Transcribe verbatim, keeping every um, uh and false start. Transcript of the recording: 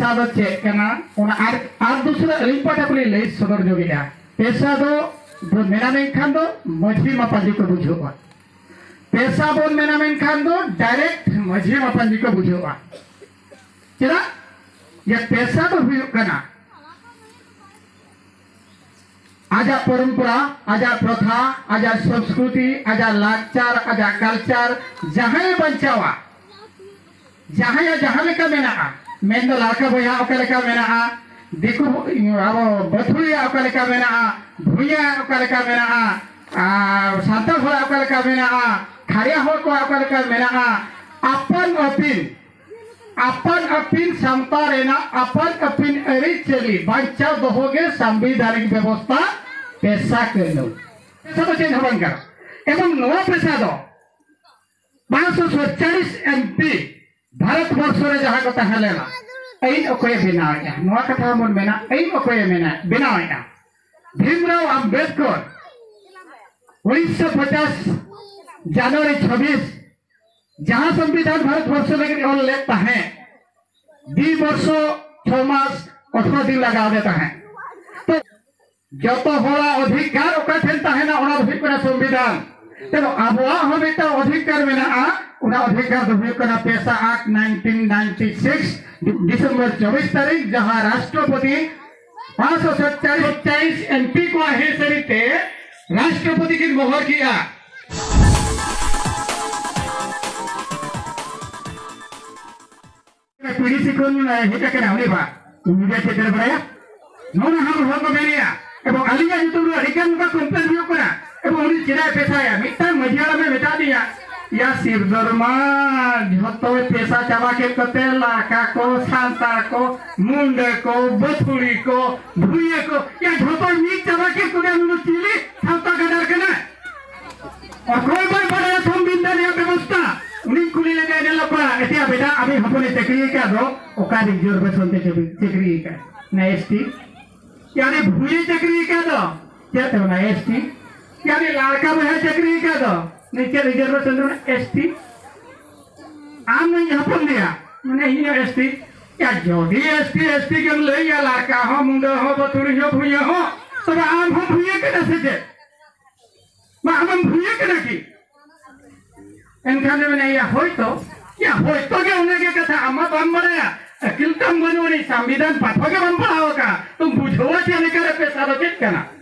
ᱚᱱᱟ ᱫᱚ ᱪᱮᱫ ᱠᱟᱱᱟ? ᱚᱱᱟ ᱟᱨ, ᱟᱨ ᱫᱩᱥᱨᱟ ᱟᱹᱞᱤᱧ ᱯᱟᱦᱴᱟ ᱠᱷᱚᱱ ᱞᱤᱧ ᱞᱟᱹᱭ ᱥᱚᱫᱚᱨ ᱧᱚᱜᱮᱜᱼᱟ᱾ ᱯᱮᱥᱟ ᱫᱚ ᱵᱚᱱ ᱢᱮᱱᱟ ᱢᱮᱱᱠᱷᱟᱱ ᱫᱚ ᱢᱟᱹᱡᱷᱤ ᱢᱟᱯᱟᱡᱤ ᱠᱚ ᱵᱩᱡᱷᱟᱹᱣᱟ᱾ ᱯᱮᱥᱟ ᱵᱚᱱ ᱢᱮᱱᱟ ᱢᱮᱱᱠᱷᱟᱱ ᱫᱚ direct ᱢᱟᱹᱡᱷᱤ ᱢᱟᱯᱟᱡᱤ ᱠᱚ ᱵᱩᱡᱷᱟᱹᱣᱟ᱾ ᱪᱮᱫᱟᱜ? ᱡᱮ ᱯᱮᱥᱟ ᱫᱚ ᱦᱩᱭᱩᱜ ᱠᱟᱱᱟ ᱟᱡᱟᱜ ᱯᱚᱨᱚᱢᱯᱚᱨᱟ, ᱟᱡᱟᱜ ᱯᱨᱚᱛᱷᱟ, ᱟᱡᱟᱜ ᱥᱚᱝᱥᱠᱨᱩᱛᱤ, ᱟᱡᱟᱜ ᱞᱟᱠᱪᱟᱨ, ᱟᱡᱟᱜ culture ᱡᱟᱦᱟᱸᱭᱮ ᱵᱟᱧᱪᱟᱣᱟ, ᱡᱟᱦᱟᱸᱭᱟᱜ ᱡᱟᱦᱟᱸ ᱞᱮᱠᱟ ᱢᱮᱱᱟᱜᱼᱟ, ᱢᱮᱱᱫᱚ ᱞᱟᱲᱠᱟ ᱵᱚᱭᱦᱟ ᱚᱠᱟ ᱞᱮᱠᱟ ᱢᱮᱱᱟᱜᱼᱟ, ᱫᱤᱠᱩ, ᱟᱵᱚ ᱵᱟᱹᱛᱷᱩᱲᱤᱭᱟᱜ ᱚᱠᱟ ᱞᱮᱠᱟ ᱢᱮᱱᱟᱜᱼᱟ, ᱵᱷᱩᱭᱟᱹ ᱚᱠᱟ ᱞᱮᱠᱟ ᱢᱮᱱᱟᱜᱼᱟ, ᱟᱨ ᱥᱟᱱᱛᱟᱲ ᱦᱚᱲᱟᱜ ᱚᱠᱟ ᱞᱮᱠᱟ ᱢᱮᱱᱟᱜᱼᱟ, ᱠᱷᱟᱲᱭᱟ ᱦᱚᱲ ᱠᱚᱣᱟᱜ ᱚᱠᱟ ᱞᱮᱠᱟ ᱢᱮᱱᱟᱜᱼᱟ, ᱟᱯᱟᱱ ᱟᱹᱯᱤᱱ, ᱟᱯᱟᱱ ᱟᱹᱯᱤᱱ ᱥᱟᱶᱛᱟ ᱨᱮᱱᱟᱜ ᱟᱯᱟᱱ ᱟᱹᱯᱤᱱ ᱟᱹᱨᱤᱪᱟᱹᱞᱤ ᱵᱟᱧᱪᱟᱣ ᱫᱚᱦᱚ ᱜᱮ ᱥᱟᱢᱵᱤᱫᱷᱟᱱᱤᱠ ᱵᱮᱵᱚᱥᱛᱷᱟ ᱯᱮᱥᱟ ᱠᱟᱹᱱᱩᱱ᱾ ᱯᱮᱥᱟ ᱫᱚ ᱪᱮᱫ ᱦᱚᱸ ᱵᱟᱝ ᱠᱟᱱᱟ᱾ ᱮᱵᱚᱝ ᱱᱚᱣᱟ ᱯᱮᱥᱟ ᱫᱚ ᱯᱟᱸᱪᱥᱚ ᱥᱟᱛᱪᱚᱞᱞᱤᱥ ᱮᱢᱯᱤ ᱵᱷᱟᱨᱚᱛ ᱵᱚᱨᱥᱚ ᱨᱮ ᱡᱟᱦᱟᱸ ᱠᱚ ᱛᱟᱦᱮᱸ ᱞᱮᱱᱟ, ᱟᱹᱭᱤᱱ ᱚᱠᱚᱭᱮ ᱵᱮᱱᱟᱣᱮᱫᱼᱟ? ᱱᱚᱣᱟ ᱠᱟᱛᱷᱟ ᱦᱚᱸᱵᱚᱱ ᱢᱮᱱᱟ, ᱟᱹᱭᱤᱱ ᱚᱠᱚᱭᱮ ᱢᱮᱱᱟ, ᱵᱮᱱᱟᱣᱮᱫᱼᱟ? ᱵᱷᱤᱢᱨᱟᱣ ᱟᱢᱵᱮᱫᱠᱚᱨ ᱩᱱᱤᱥᱥᱚ ᱯᱚᱪᱟᱥ ᱡᱟᱱᱩᱣᱟᱨᱤ ᱪᱷᱟᱵᱵᱤᱥ ᱡᱟᱦᱟᱸ ᱥᱚᱝᱵᱤᱫᱷᱟᱱ ᱵᱷᱟᱨᱚᱛ ᱵᱚᱨᱥᱚ ᱞᱟᱹᱜᱤᱫ ᱚᱞ ᱞᱮᱫ ᱛᱟᱦᱮᱸᱫ, ᱫᱩᱭ ᱵᱚᱨᱥᱚ ᱪᱷᱚ ᱢᱟᱥ ᱟᱴᱷᱨᱚ ᱫᱤᱱ ᱞᱟᱜᱟᱣ ᱟᱫᱮ ᱛᱟᱦᱮᱸᱫ᱾ ᱛᱚ ᱡᱚᱛᱚ ᱦᱚᱲᱟᱜ ᱚᱫᱷᱤᱠᱟᱨ ᱚᱠᱟ ᱴᱷᱮᱱ ᱛᱟᱦᱮᱱᱟ, ᱚᱱᱟ ᱫᱚ ᱦᱩᱭᱩᱜ ᱠᱟᱱᱟ ᱥᱚᱝᱵᱤᱫᱷᱟᱱ᱾ ᱛᱮᱫᱚ ᱟᱵᱚᱣᱟᱜ ᱦᱚᱸ ᱢᱤᱫᱴᱟᱝ ᱚᱫᱷᱤᱠᱟᱨ ᱢᱮᱱᱟᱜᱼᱟ, ᱚᱱᱟ ᱚᱫᱷᱤᱠᱟᱨ ᱫᱚ ᱦᱩᱭᱩᱜ ᱠᱟᱱᱟ PESA act nineteen ninety six, December ᱪᱚᱵᱵᱤᱥ ᱛᱟᱹᱨᱤᱠᱷ, ᱡᱟᱦᱟᱸ ᱨᱟᱥᱴᱨᱚᱯᱚᱛᱤ ᱯᱟᱸᱪᱥᱚ ᱥᱟᱛᱪᱚᱞᱞᱤᱥ ᱮᱢᱯᱤ ᱠᱚᱣᱟᱜ ᱦᱮᱡ ᱥᱟᱹᱨᱤ ᱛᱮ ᱨᱟᱥᱴᱨᱚᱯᱚᱛᱤ ᱠᱤᱱ ᱢᱚᱦᱚᱨ ᱠᱮᱜᱼᱟ᱾ ᱯᱤᱲᱤ ᱥᱤᱠᱷᱚᱱ ᱦᱮᱡ ᱟᱠᱟᱱᱟ ᱩᱱᱤ ᱵᱟ, ᱩᱱᱤ ᱵᱟ ᱪᱮᱫ ᱮ ᱵᱟᱲᱟᱭᱟ? ᱱᱚᱣᱟ ᱦᱚᱸ ᱦᱚᱲ ᱠᱚ ᱢᱮᱱᱮᱜᱼᱟ, ᱮᱵᱚᱝ ᱟᱹᱞᱤᱧᱟᱜ ᱧᱩᱛᱩᱢ ᱨᱮ ᱟᱹᱰᱤ ᱜᱟᱱ ᱚᱱᱠᱟ ᱠᱚᱢᱯᱞᱮᱱ ᱦᱩᱭᱩᱜ ᱠᱟᱱᱟ, ᱮᱵᱚᱝ ᱩᱱᱤ ᱪᱮᱫᱟᱜ ᱮ ᱯᱮᱥᱟᱭᱟ? ᱢᱤᱫᱴᱟᱝ ᱢᱟᱹᱡᱷᱤ ᱦᱟᱲᱟᱢᱮ ᱢᱮᱛᱟ ᱫᱤᱧᱟ, ᱭᱟ ᱥᱤᱨᱫᱚᱨᱢᱟ ᱡᱷᱚᱛᱚᱭ ᱯᱮᱥᱟ ᱪᱟᱵᱟ ᱠᱮᱫ ᱠᱚᱛᱮ ᱞᱟᱲᱠᱟ ᱠᱚ, ᱥᱟᱱᱛᱟᱲ ᱠᱚ, ᱢᱩᱱᱰᱟᱹ ᱠᱚ, ᱵᱟᱹᱛᱷᱩᱲᱤ ᱠᱚ, ᱵᱷᱩᱭᱟᱹ ᱠᱚ, ᱭᱟ ᱡᱷᱚᱛᱚᱭ ᱢᱤᱫ ᱪᱟᱵᱟ ᱠᱮᱫ ᱠᱚᱛᱮ ᱩᱱᱤ ᱫᱚ ᱪᱤᱞᱤ ᱥᱟᱶᱛᱟ ᱜᱟᱫᱟᱨ ᱠᱟᱱᱟᱭ? ᱚᱠᱚᱭ ᱵᱟᱭ ᱵᱟᱲᱟᱭᱟ ᱥᱚᱝᱵᱤᱫᱷᱟᱱ ᱨᱮᱭᱟᱜ ᱵᱮᱵᱚᱥᱛᱷᱟ? ᱩᱱᱤᱧ ᱠᱩᱞᱤ ᱞᱮᱫᱮᱭᱟ, ᱧᱮᱞᱚᱜ ᱠᱟᱱᱟ, ᱮᱴᱤᱭᱟ ᱵᱮᱴᱟ, ᱟᱵᱤᱱ ᱦᱚᱯᱚᱱᱮ ᱪᱟᱹᱠᱨᱤ ᱟᱠᱟᱫ ᱫᱚ, ᱚᱠᱟ ᱨᱤᱡᱟᱨᱵᱷᱮᱥᱚᱱ ᱛᱮ ᱪᱟᱹᱠᱨᱤ, ᱪᱟᱹᱠᱨᱤ ᱟᱠᱟᱫ? ᱚᱱᱟ ᱮᱥ ᱴᱤ᱾ ᱭᱟᱱᱤ ᱵᱷᱩᱭᱮ ᱪᱟᱹᱠᱨᱤ ᱟᱠᱟᱫ ᱫᱚ, ᱪᱮᱫ ᱛᱮ ᱚᱱᱟ ᱮᱥ ᱴᱤ? ᱭᱟᱱᱤ ᱞᱟᱲᱠᱟ ᱵᱚᱭᱦᱟ ᱪᱟᱹᱠᱨᱤ ᱟᱠᱟᱫ ᱫᱚ, ᱱᱤᱪᱮ ᱨᱤᱡᱟᱨᱵᱷᱮᱥᱚᱱ ᱨᱮ ᱮᱥ ᱴᱤ᱾ ᱟᱢ ᱱᱩᱭ ᱦᱚᱯᱚᱱ ᱞᱮᱭᱟ, ᱢᱟᱱᱮ ᱤᱧ ᱦᱚᱸ ᱮᱥ ᱴᱤ᱾ ᱭᱟ, ᱡᱩᱫᱤ ᱮᱥ ᱴᱤ ᱮᱥ ᱴᱤ ᱜᱮᱢ ᱞᱟᱹᱭᱟ, ᱞᱟᱲᱠᱟ ᱦᱚᱸ, ᱢᱩᱸᱰᱟᱹ ᱦᱚᱸ, ᱵᱟᱹᱛᱩᱲᱤ ᱦᱚᱸ, ᱵᱷᱩᱭᱟᱹ ᱦᱚᱸ, ᱛᱚᱵᱮ ᱟᱢ ᱦᱚᱸ ᱵᱷᱩᱭᱟᱹ ᱠᱟᱱᱟ ᱥᱮ ᱪᱮᱫ? ᱢᱟ, ᱟᱢᱮᱢ ᱵᱷᱩᱭᱟᱹ ᱠᱟᱱᱟ ᱠᱤ? ᱮᱱᱠᱷᱟᱱ ᱫᱚ ᱢᱮᱱᱟ, ᱭᱟ, ᱦᱳᱭᱛᱚ, ᱭᱟ, ᱦᱳᱭᱛᱚ ᱜᱮ ᱚᱱᱟ ᱜᱮ ᱠᱟᱛᱷᱟ, ᱟᱢ ᱢᱟ ᱵᱟᱢ ᱵᱟᱲᱟᱭᱟ, ᱟᱹᱠᱤᱞ ᱛᱟᱢ ᱵᱟᱹᱱᱩᱜ ᱟᱹᱱᱤᱡ, ᱥᱚᱝᱵᱤᱫᱷᱟᱱ ᱯᱟᱛᱷᱟᱢ ᱜᱮ ᱵᱟᱢ ᱯᱟᱲᱦᱟᱣ ᱟᱠᱟᱫ, ᱛᱚᱢ ᱵᱩᱡᱷᱟᱹᱣᱟ ᱪᱮᱫ ᱞᱮᱠᱟ ᱨᱮ ᱯᱮᱥᱟ ᱫᱚ ᱪᱮᱫ ᱠᱟᱱᱟ?